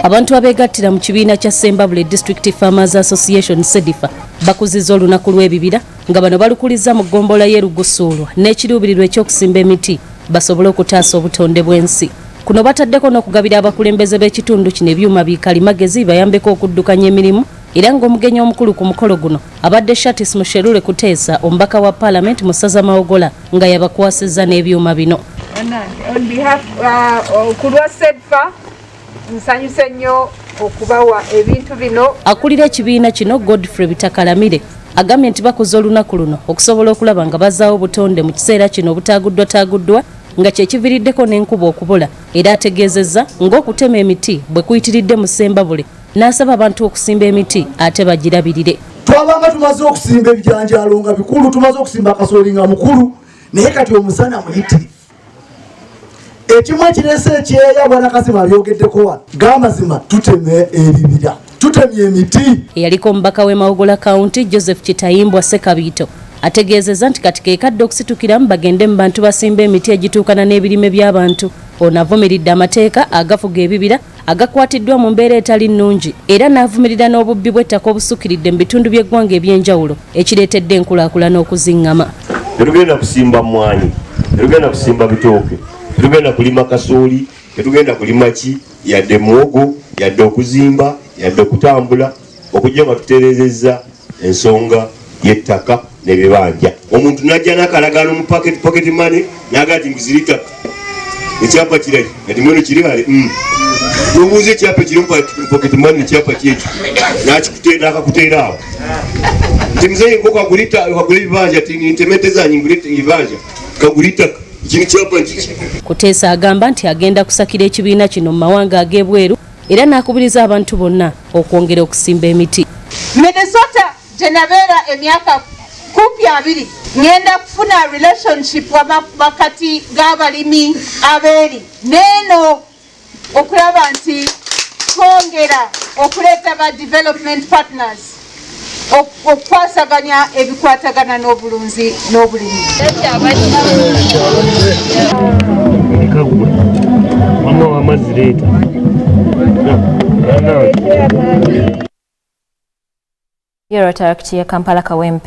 Abantu abeegattira mu kibiina kya Ssembabule District Farmers Association SEDIFA bakuzizza olunaku lw'ebibira nga bano balukulizza mu ggombolola y'e Lugusuulwa n'ekiruubirirwa eky'okusimba emiti basobole okutaasa obutonde bw'ensi. Kuno bataddeko n'okugabira abakulembeze b'ekitundu kino ebyuma bi kalimagezi bibayambeko okuddukanya emirimu era ng'omugenyi omukulu ku mukolo guno abadde Shatis Musherure Kuteesa omubaka wa Palamenti mu ssaza Mawogola nga yabakwasizza n'ebyuma bino. On behalf, ku lwa SEDFA nsanyuse nnyo okubawa ebintu bino. Akulira ekibiina kino Godfrey Bitakalamire agambye nti bakuza olunaku luno okusobola okulaba nga bazaawo obutonde mu kiseera kino obutaaguddwataaguddwa nga kye kiviriddeko n'enkuba okubula era ategeezezza ng'okutema emiti bwe kuyitiridde mu Ssembabule n'asaba abantu okusimba emiti ate bagirabirire. Twabanga tumaze okusimba ebijanjaalo nga bikulu, tumaze okusimba kasooli nga mukulu, naye kati omusana muyitirivu. Ekimu ekireese ekyeya Bwana Kasimu abyogeddeko wano, g'amazima tutema ebibira, tutemye emiti. Eyaliko omubaka w'e Mawogola County Joseph Kitayimbwa Ssekabiito ategeezezza nti kati ke kadde okusitukiramu bagende mu bantu basimbe emiti egituukana n'ebirime by'abantu. Ono avumiridde amateeka agafuga ebibira agakwatiddwa mu mbeera etali nnungi era n'avumirira n'obubbi bw'ettaka obusukkiridde mu bitundu by'eggwanga eby'enjawulo ekireetedde enkulaakulana okuziŋŋama. Tetugenda kusimba mmwanyi, tetugenda kusimba bitooke, tetugenda kulima kasooli, tetugenda kulima ki yadde muwogo, yadde okuzimba, yadde okutambula okujja nga tutereezezza ensonga y'ettaka n'ebibanja. Omuntu n'ajja n'akalagaano mu pocket money n'agaa nti nguzira ettaka ekyapa kiraki kati mweno kiri wale nobuuza ekyapa kiri mu pocket money ekyapa kyekyo n'akakuteera awo nti muzeeyi nko kagula ebibanja ti ntemete zange ngule ebibanja kagula ettaka kino kyapa nkiki. Kuteesa agamba nti agenda kusakira ekibiina kino mu mawanga ag'ebweru era n'akubiriza abantu bonna okwongera okusimba emiti. Minnesota gye nabeera emyaka kumpi 20 ngenda kufuna relationship wakati g'abalimi abeeri neeno okulaba nti twongera okuleeta ba development partners okukwasaganya ebikwatagana n'obulunzi n'obulimi. Rotaract ye Kampala Kawempe.